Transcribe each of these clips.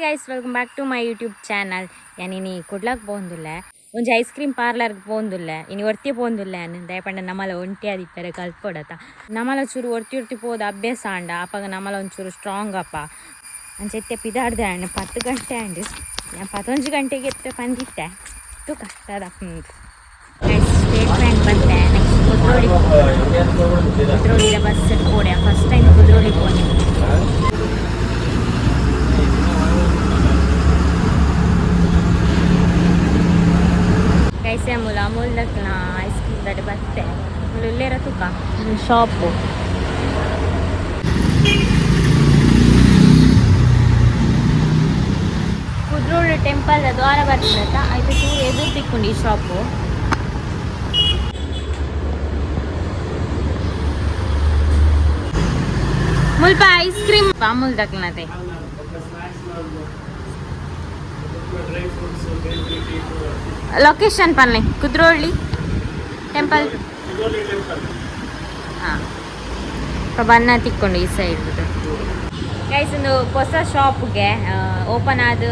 Guys, welcome back to my YouTube channel. ಯಾನಿನಿ ಕುಡ್ಲಕ್ ಪೋಂದುಲ್ಲೆ, ಒಂಜಿ ice cream ಪಾರ್ಲರ್ಗೆ ಪೋಂದುಲ್ಲೆ. ಇನಿ ಒರ್ತಿ ಪೋಂದುಲ್ಲೆ ಅನ್ ದಯಪಂಡ ನಮಲ ಒಂಟಿ ಆದಿಪ್ಪರೆ ಕಲ್ಪೊಡತ. ನಮಲ ಚೂರು ಒರ್ತಿ ಒರ್ತಿ ಪೋದು ಅಭ್ಯಾಸ ಆಂಡ ಅಪಗ ನಮಲ ಒಂಚೂರು ಸ್ಟ್ರಾಂಗ್ ಅಪ್ಪ. ಅಂಚ ಇತ್ತೆ ಪಿದಾಡ್ದೆ ಆಂಡ್, 10 ಗಂಟೆ ಆಂಡ್. ಯಾನ್ 11 ಗಂಟೆಗೆ ಎತ್ತೆ ಪಂದಿತ್ತೆ. ತೂಕ ದಾದ. ಸ್ಟೇಟ್ ಬ್ಯಾಂಕ್ ಬಂದೆ. ನೆಕ್ಸ್ಟ್ ಕುದ್ರೋಳಿ, ಕುದ್ರೋಳಿದ ಬಸ್ ಪೋಡೆ. ಫಸ್ಟ್ ಟೈಮ್ ಕುದ್ರೋಳಿ ಪೋನೆ. ಗೈಸ್, ಅಮೂಲ್ ಅಮೂಲ್ ದಕ್ಲ ಐಸ್ ಕ್ರೀಮ್ ದಡೆ ಬತ್ತೆ. ಮೂಲು ಉಲ್ಲೇರ ತೂಕ ಶಾಪು. ಕುದ್ರೋಳಿ ಟೆಂಪಲ್ ದ್ವಾರ ಬರ್ತದ, ಐತೆ ಚೂರು ಎದುರು ತಿಕ್ಕೊಂಡು ಈ ಶಾಪು. ಮುಲ್ಪ ಐಸ್ ಕ್ರೀಮ್ ಅಮೂಲ್ ದಕ್ಲನತೆ. Dry fruits, bakery, tea. Location ಪನ್ಲೆ, ಕುದ್ರೋಳಿ ಟೆಂಪಲ್. ಕುದ್ರೋಳಿ ಟೆಂಪಲ್. ಹಾಂ, ಬಣ್ಣ ತಿಕ್ಕೊಂಡು ಈ ಸೈಡ್. ಗೈಸ್, ಒಂದು ಹೊಸ ಶಾಪ್ಗೆ ಓಪನ್ ಆದ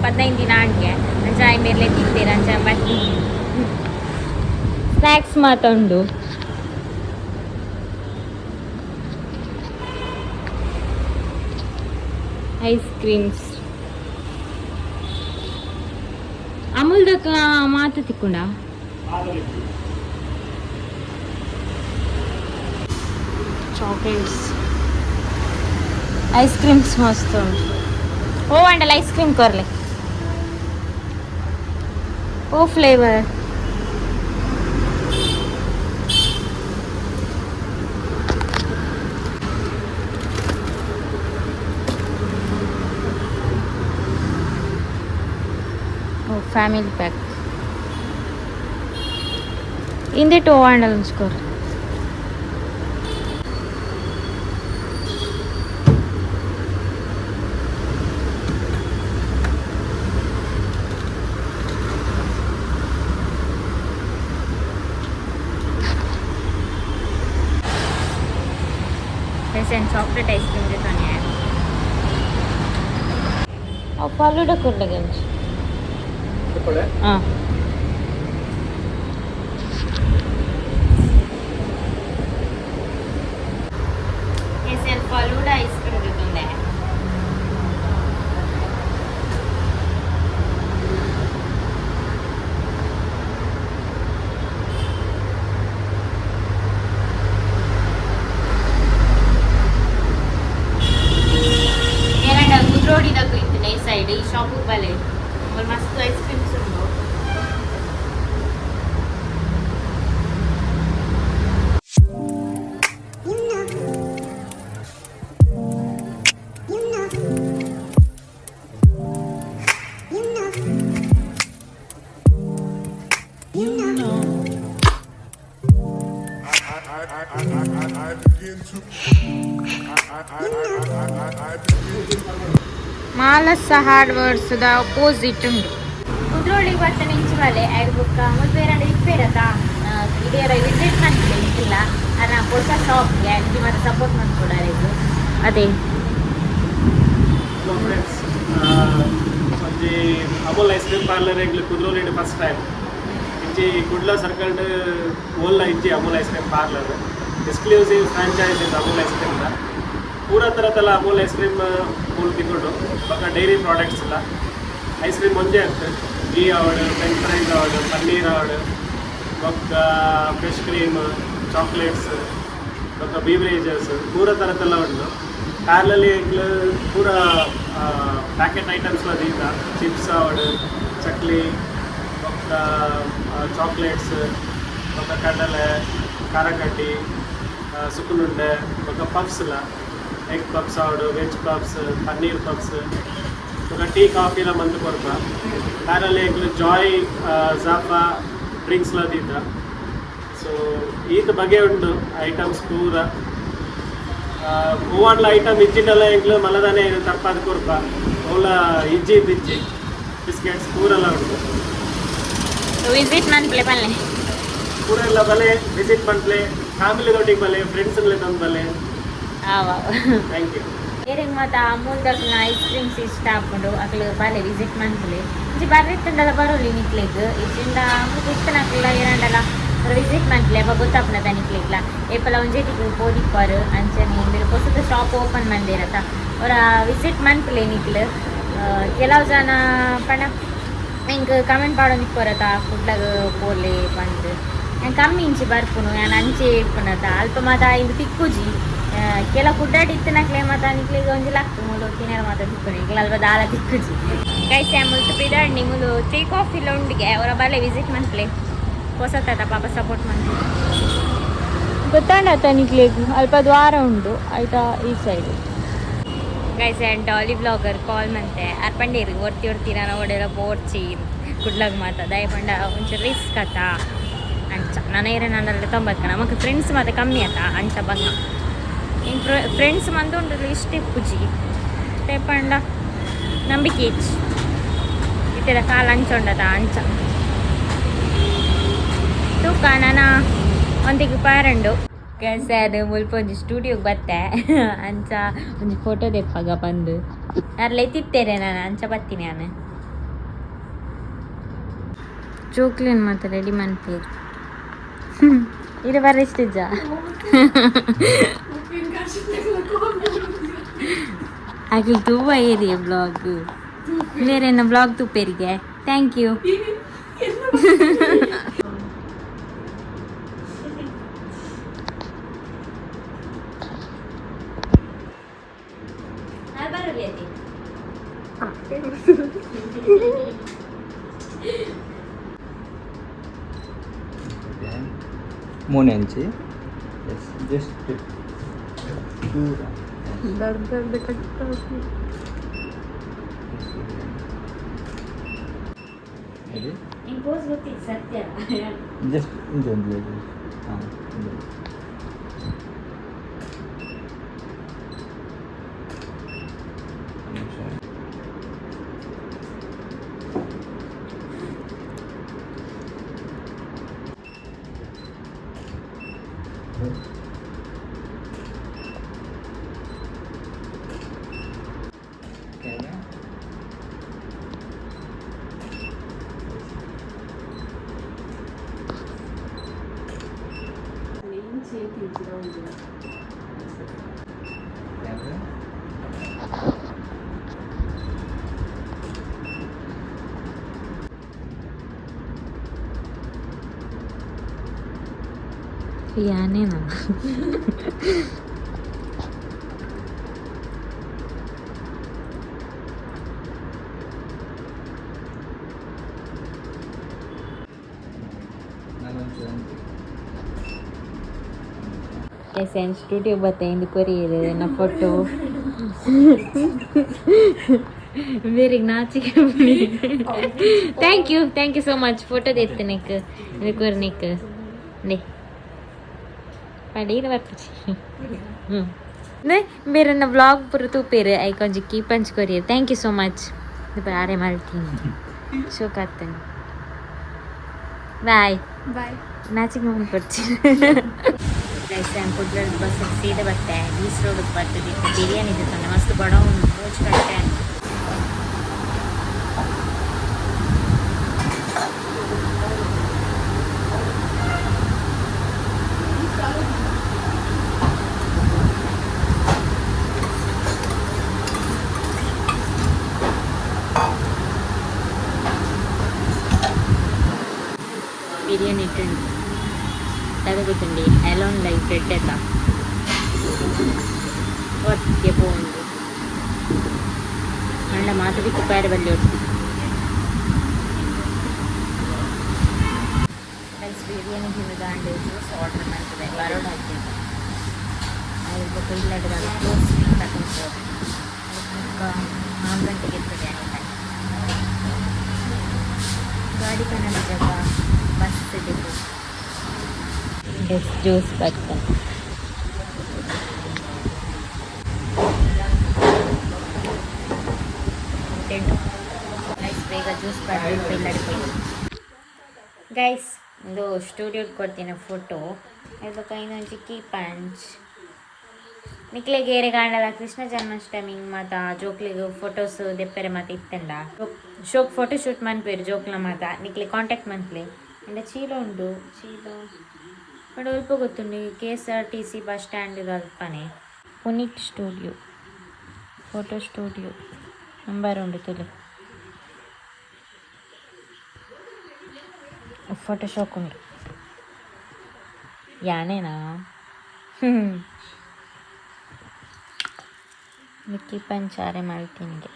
15 ದಿನ ಆಂಡ್ಗೆ. ಅಂಚ ಮೇರ್ಲೆ ತಿಂತೀರ. ಅಂಚ ಬತ್ತಿ ಸ್ನ್ಯಾಕ್ಸ್ ಮಾತುಂಡು. ಐಸ್ ಕ್ರೀಮ್ಸ್, ಅಮೂಲ್ ದಕ್ಕ ಮಾತು ತಿಕ್ಕೊಂಡ. ಚಾಕ್ಲೇಟ್ಸ್, ಐಸ್ ಕ್ರೀಮ್ಸ್ ಮಸ್ತ್ ಉಂಟು. ಓ ಅಂಡಲ್ಲ ಐಸ್ ಕ್ರೀಮ್ ಕೊರ್ಲೆ. ಓ ಫ್ಲೇವರ್? ಓ ಫ್ಯಾಮಿಲಿ ಪ್ಯಾಕ್. ಇಂದೆಟ್ ಓ ಅಂಡಲ್ ఉంచుకోరు. ಚಾಕ್ಲೇಟ್ ಐಸ್ ಕ್ರೀಮ್ ಜೊತೆ ಅವು ಫಾಲೂಡ ಕೊಡ್ಲಗಂಜಿ. ಹಾಂ, ಎಸ್, ಫಲೂಡ ಐಸ್ ಕ್ರೀಮ್ ಜೊತೆ. ಏರಂಡ ಕುದ್ರೋಡಿದಕ್ಕೂ ಇತ್ತು ಈ ಸೈಡ್ ಈ ಶಾಪಿಗೆ ಬಲೆ. ಮಸ್ತ್ ಐಸ್ ಕ್ರೀಮ್ಸ್ ಉಂಟು. I begin to I begin to Malasa hardwares the opposite ಉಂಟು. ಕುದ್ರೋಳಿಗೆ ಬರ್ತಾನೆ ಇಂಚು ಬಲೆ. ಐದು ಬುಕ್ಕ ಮುಲ್ಪೇರಂಡ ಇಪ್ಪೇರತ. ಇಡೀ ವಿಸಿಟ್ ಮಾಡ್ತಿಲ್ಲ ಇಕ್ಕಿಲ್ಲ ಅನ್ನ ಹೊಸ ಶಾಪ್ಗೆ ಅಂಚಿ ಮತ್ತೆ ಸಪೋರ್ಟ್ ಮಾಡ್ಕೊಡಾರೆ ಇದು ಅದೇ. ಹಲೋ ಫ್ರೆಂಡ್ಸ್, ಒಂಜಿ ಅಮೂಲ್ ಐಸ್ ಕ್ರೀಮ್ ಪಾರ್ಲರ್ ಎಂಗ್ಲು ಕುದ್ರೋಲಿಡ್ ಫಸ್ಟ್ ಟೈಮ್. ಇಂಚಿ ಕುಡ್ಲ ಸರ್ಕಲ್ ಓಲ್ಲ ಇಂಚಿ Amul ice cream parlour. Exclusive franchise ಇದು ಅಮೂಲ್ ಐಸ್ ಕ್ರೀಮ್. ಪೂರ ಥರದಲ್ಲ ಅಮೂಲ್ ಐಸ್ ಕ್ರೀಮ್ ಮೂಲು ತಿಕ್ಕೊಂಡು. ಬೊಕ್ಕ ಡೈರಿ ಪ್ರಾಡಕ್ಟ್ಸ್ ಇಲ್ಲ. ಐಸ್ ಕ್ರೀಮ್ ಒಂಜೇ ಆಗ್ತದೆ. ಗೀ ಆವಡ್, ಫ್ರೆಂಚ್ ಫ್ರೈಸ್ ಆವಡ್, ಪನ್ನೀರ್ ಆವಡ್, ಬೊಕ್ಕ ಫ್ರೆಶ್ ಕ್ರೀಮ್, ಚಾಕ್ಲೇಟ್ಸ್, ಬೊಕ್ಕ ಬೀವರೇಜಸ್ ಪೂರ ಥರದ್ದೆಲ್ಲ ಉಂಟು. ಪ್ಯಾರ್ಲಲ್ಲಿ ಪೂರ ಪ್ಯಾಕೆಟ್ ಐಟಮ್ಸ್ ದೀತ. ಚಿಪ್ಸ್ ಆವಡ್, ಚಕ್ಲಿ, ಬೊಕ್ಕ ಚಾಕ್ಲೇಟ್ಸ್, ಬೊಕ್ಕ ಕಡಲೆ, ಖಾರಕಡ್ಡಿ, ಸುಕ್ಕುನುಂಡೆ, ಬೊಕ್ಕ ಪಫ್ಸ್ ಎಲ್ಲ, ಎಗ್ ಪಫ್ಸ್ ಆವಡ್, ವೆಜ್ ಪಫ್ಸ್, ಪನ್ನೀರ್ ಪಫ್ಸ್, ಬೊಕ್ಕ ಟೀ, ಕಾಫಿ ಎಲ್ಲ ಮಂತ್ ಕೊರ್ಪ. ಪ್ಯಾರಲ್ಲಿ ಎಂಕ್ಲು ಜಾಯ್, ಜಾಫಾ ಡ್ರಿಂಕ್ಸ್ ಎಲ್ಲ ದೀತ. ಸೊ ಈತ ಬಗೆ ಉಂಟು ಐಟಮ್ಸ್ ಪೂರ. ಮೂವನ್ಲ ಐಟಮ್ ಇಜ್ಜಿಂಡಲ ಎಂಕ್ಲು ಮಲದಾನೆ ತರ್ಪಾದ ಕೊರ್ಪ. ಓಲ ಇಜ್ಜಿ ಇಜ್ಜಿ ಬಿಸ್ಕೆಟ್ಸ್ ಪೂರೆಲ್ಲ ಉಂಟು. ವಿಸಿಟ್ ಮನ್ಪ್ಲೆ ಪಲ್ಲೆ. ಪೂರ ಎಲ್ಲ ಬಲೆ, ವಿಸಿಟ್ ಪಂಪ್ಲೆ. ಫ್ಯಾಮಿಲಿ ದೊಟ್ಟಿಗೆ ಬಲೆ, ಫ್ರೆಂಡ್ಸ್ ತಂದು ಬಲೆ. ಆವ. Thank you. ಏರೆಗ್ ಮಾತ ಅಮೂಲ್ದಕ್ಲೆನ ಐಸ್ ಕ್ರೀಮ್ಸ್ ಇಷ್ಟ ಆಪುಂಡು ಅಕ್ಲು ಬಾಲೆ ವಿಸಿಟ್ ಮನ್ಪುಲೆ. ಇಂಚಿ ಬರ್ರಿತ್ತುಂಡಲ ಬರೋಲಿ ನಿಕ್ಲೆಗ್ ಇಜ್ಜಿಂಡ ಅಮುಲ್ ಇತ್ತನಕ್ಲ ಏರಾಂಡಲ ವಿಸಿಟ್ ಮನ್ಪುಲೆ ಅಪ ಗೊತ್ತಾಪುಂಡತ ನಿಕ್ಲೆಗ್ಲ. ಏಪಲ ಒಂಜೇ ತಿಕ್ ಪೋದಿಪ್ಪರು ಅಂಚನೆ ಇಂಬೆರ್ ಪೊಸತ ಶಾಪ್ ಓಪನ್ ಮಂದೇರತ ಒರ ವಿಸಿಟ್ ಮನ್ಪುಲೆ ನಿಕ್ಲು. ಕೆಲವು ಜನ ಪಂಡ ಎಂಕ್ ಕಮೆಂಟ್ ಪಾಡೊಂದಿಪ್ಪರತ ಕುಡ್ಲಗ್ ಪೋಲೆ ಪಂದ್. ಯಾನ್ ಕಮ್ಮಿ ಇಂಚಿ ಬರ್ಪುನು ಯಾನ್ ಅಂಚೆ ಇಪ್ಪುನತ ಅಲ್ಪ ಮಾತ ಇಂದು ತಿಕ್ಕುಜಿ. ಕೆಲವು ಕುಡ್ಡಾಡ್ ಇತ್ತಿನಕ್ಲೆ ಮಾತ ನಿಕ್ಲೆಗ್ ಒಂಜಿ ಲಕ್ ಮೂಲು ತಿನರ ಮಾತ ತಿಕ್ಕುನು ಎಂಕ್ಲ ಅಲ್ಪ ದಾಲ ತಿಕ್ಕುಜಿ. ಗೈಸ್ ಮುಲ್ತು ಪಿದಾಡ್ನಿ ಮುಲು ಟೀ ಕಾಫಿ ಉಂಡಿಗೆ ಅವರ ಬಲೆ ವಿಸಿಟ್ ಮನ್ಪುಲೆ ಪೊಸತ ಪಾಪ ಸಪೋರ್ಟ್ ಮನ್ಪುಲೆ. ಗೊತ್ತಾಂಡತ ನಿಕ್ಲೆಗ್ ಅಲ್ಪ ದ್ವಾರ ಉಂಡು ಆಯ್ತಾ ಈ side. Guys and Dolly blogger call ಮಂತೆ ಅರ್ಪಂಡೇರು ಒರ್ತಿ ಒರ್ತಿ ನಾನು ಓಡೆಲ್ಲ ಬೋರ್ಚಿ ಕುಡ್ಲಗ್ ಮಾತ ದಯ ಪಂಡ ಒಂಚೂರು ರಿಸ್ಕ್ ಆತ ಅಂಚ ನಾನು ನನ್ನಲ್ಲಿ ತೊಂಬತ್ಕ ನಮಕ್ ಫ್ರೆಂಡ್ಸ್ ಮಾತ ಕಮ್ಮಿ ಆತ ಅಂಚ ಬಂಗ ಇಂಕ್ ಫ್ರೆಂಡ್ಸ್ ಮಂದು ಉಂಡು ಇಷ್ಟೇ ಪುಜಿ ಪಂಡ ನಂಬಿಕೆ ಹೆಚ್ಚು ಇತ್ತೆದ ಕಾಲು ಅಂಚ ಉಂಡತ ಅಂಚ ತೂಕ ನಾನ ಒಂದಿಗೆ ಪಾರಂಡು. ಗೈಸ್ ಅದು ಮುಲ್ಪ ಒಂಜಿ ಸ್ಟುಡಿಯೋಗೆ ಬತ್ತೆ ಅಂಚ ಒಂಜಿ ಫೋಟೋ ದೆಪ್ಪಾಗ ಬಂದು ಯಾರ್ಲ ಎತ್ತಿತ್ತೇರೆ ನಾನು ಅಂಚ ಬತ್ತೀನಿ ನಾನು. ಜೋಕ್ಲೇನ್ ಮಾತ ರೆಡಿ ಮನ್ಪೇರು ಇದು ಬರ ಇಷ್ಟಿಜ್ಜ ಅಖಿಲ್ ತೂವ ಏರಿಯ ಬ್ಲಾಗ್ ಬೇರೆ ಬ್ಲಾಗ್ ತೂಪೇರಿಗೆ. Thank you. ಮೋನೆಂಚಿ ಎಸ್ ಜಸ್ಟ್ ಪೂರ. ದರ್ದ ಕಟ್ಟ. ರೆಡಿ. ನಿಂಗೆ ಪೋಸ್ ಗೊತ್ತಿತ್ತು ಸತ್ಯ. ಜಸ್ಟ್ ಇಂಚ ಒಂದು ಹಾಂ ಒಂದು. ನಿಮಿಷ. Camera. Camera. ಯಾನೇನಾ ನಾನೊಂಚೂರು ಎಸ್ ಎನ್ ಸ್ಟುಡಿಯೋ ಬತ್ತೆ ಇಂದು ಕೊರಿಯರ್ ಎನ್ನ ಫೋಟೋ ಬೇರೆ ನಾಚಿಕೆ. Thank you, thank you so much. Photo ದೆತ್ತು ನೆಕ್ ಇದು ಕೊರ್ನಿಕ್ ನೇ ಪಡೀರ ಬರ್ಪುಜಿ. ಹ್ಞೂ ಬೇರೆ ಬ್ಲಾಗ್ ಪೂರ ತೂಪೇರು ಐಕ್ ಒಂಜಿ keep ಅಂಚ್ courier. Thank you so much. ಇದು ಆರೆ ಮಲ್ತೀನಿ ಶೋಕಾಗ್ತಾನೆ. ಬಾಯ್. ಬಾಯ್. ನಾಚಿಗೆ ಕೊಡ್ತೀನಿ. ಗೈಸ್ ನಾನು ಕುಡ್ಲಡ್ ಬಸ್ ಸೀದಾ ಬತ್ತೆ ಬೀಚ್ ರೋಡ್ ಬರ್ತದೆ. ಬಿರಿಯಾನಿ ತಿಂತಾನೆ ಮಸ್ತ್ ಬಡವ ಉಂಟು ಮೂಜ್ ಕಟ್ಟೆ. ಬಿರಿಯಾನಿ ಇಟ್ಟುಂಡು ದಾದ ಗೊತ್ತುಂಡಿ ಅಲೋನ್ ಲೈಫ್ ಎಡ್ಡೆತ ಒಟ್ಟಿಗೆ ಪೋಂಡು ಅಂಡ ಮಾತದಿಕ್ಕು ಪ್ಯಾರೆ ಬಲ್ಲಿ ಒಟ್ಟಿ. ಗೈಸ್ ಬಿರಿಯಾನಿ ತಿನ್ನೋದು ಜ್ಯೂಸ್ ಆರ್ಡರ್ ಮಾಡ್ತದೆ ಬರೋಡ ಹಾಕಿದ್ದು ಅದು ಬೊಕ್ಕ ಇಲ್ಲಡೆ ಕ್ಲೋಸ್ ತಗೊಂಡು 4 ಗಂಟೆಗೆ ಇರ್ತದೆ ಅಂತ ಗಾಡಿ ಕನ್ನಡ ಜಾಗ ಬಸ್ ಡಿಪೋ. ಎಸ್ ಜ್ಯೂಸ್ ಬರ್ತದೆ. ಗೈಸ್ ಬೇಗ ಜ್ಯೂಸ್ ಬರ್ತದೆ ಇಲ್ಲಡೆ ಗೈಸ್ ಒಂದು ಸ್ಟುಡಿಯೋ ಕೊಡ್ತೀನಿ ಫೋಟೋ ಬೊಕ್ಕ ಇನ್ನೊಂಜಿ ಕೀ ಪಂಚ್. ನಿಕ್ಲೆಗ್ ಏರೆಗಾಂಡಲ ಕೃಷ್ಣ ಜನ್ಮಾಷ್ಟಮಿ ಮಾತ ಜೋಕ್ಲೆಗ್ ಫೋಟೋಸ್ ದೆಪ್ಪೆರೆ ಮಾತ ಇತ್ತಂಡ, ಶೋಕ್ ಫೋಟೋ ಶೂಟ್ ಮನ್ಪೇರು ಜೋಕ್ಲ ಮಾತ, ನಿಕ್ಲೆ ಕಾಂಟ್ಯಾಕ್ಟ್ ಮನ್ಪ್ಲೆ. ಅಂಡ ಚೀಲ ಉಂಡು, ಚೀಲ ಪಂಡ ಒಲ್ಪ ಗೊತ್ತುಂಡು? KSRTC bus stand ಅಲ್ಪನೆ. Puneet studio, photo studio number ಉಂಡು ತುಲೆ. ಫೋಟೋ ಶೋಕ್ ಉಂಡು. ಯಾನೇನಾ ಮಿಕ್ಕಿ ಪಂಚಾರೆ ಮಲ್ತಿನ್ಗೆ.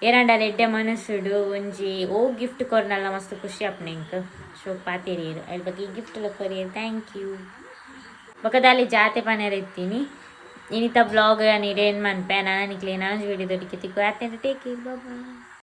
ಏರಾಂಡಲ ಎಡ್ಡೆ ಮನಸ್ಸುಡು ಒಂಜಿ ಓ ಗಿಫ್ಟ್ ಕೊರ್ನಲ್ಲ ಮಸ್ತ್ ಖುಷಿ ಆಪುಂಡು ಎಂಕ್. ಶೋಕ್ ಪಾತೆರಿಯೆರ್ ಅಯ್ಲ್ ಬೊಕ ಈ ಗಿಫ್ಟ್ ಲ ಕೊರಿಯೆರ್. Thank you. ಬೊಕ ದಾಲಿ ಜಾತೆ ಪನೆರೆ ಇತ್ತೀನಿ. ಇನಿತ ಬ್ಲಾಗ್ ಯಾನ್ ಇಡೆ ಎಂಡ್ ಮನ್ಪೆ. ನನ ನಿಕ್ಲೆ ನನೊಂಜಿ ವಿಡಿಯೋದೊಟ್ಟಿಗೆ ತಿಕ್ಕುವ. ಅತ್ತೆ, ಟೇಕ್ ಕೇರ್, ಬಾಯ್.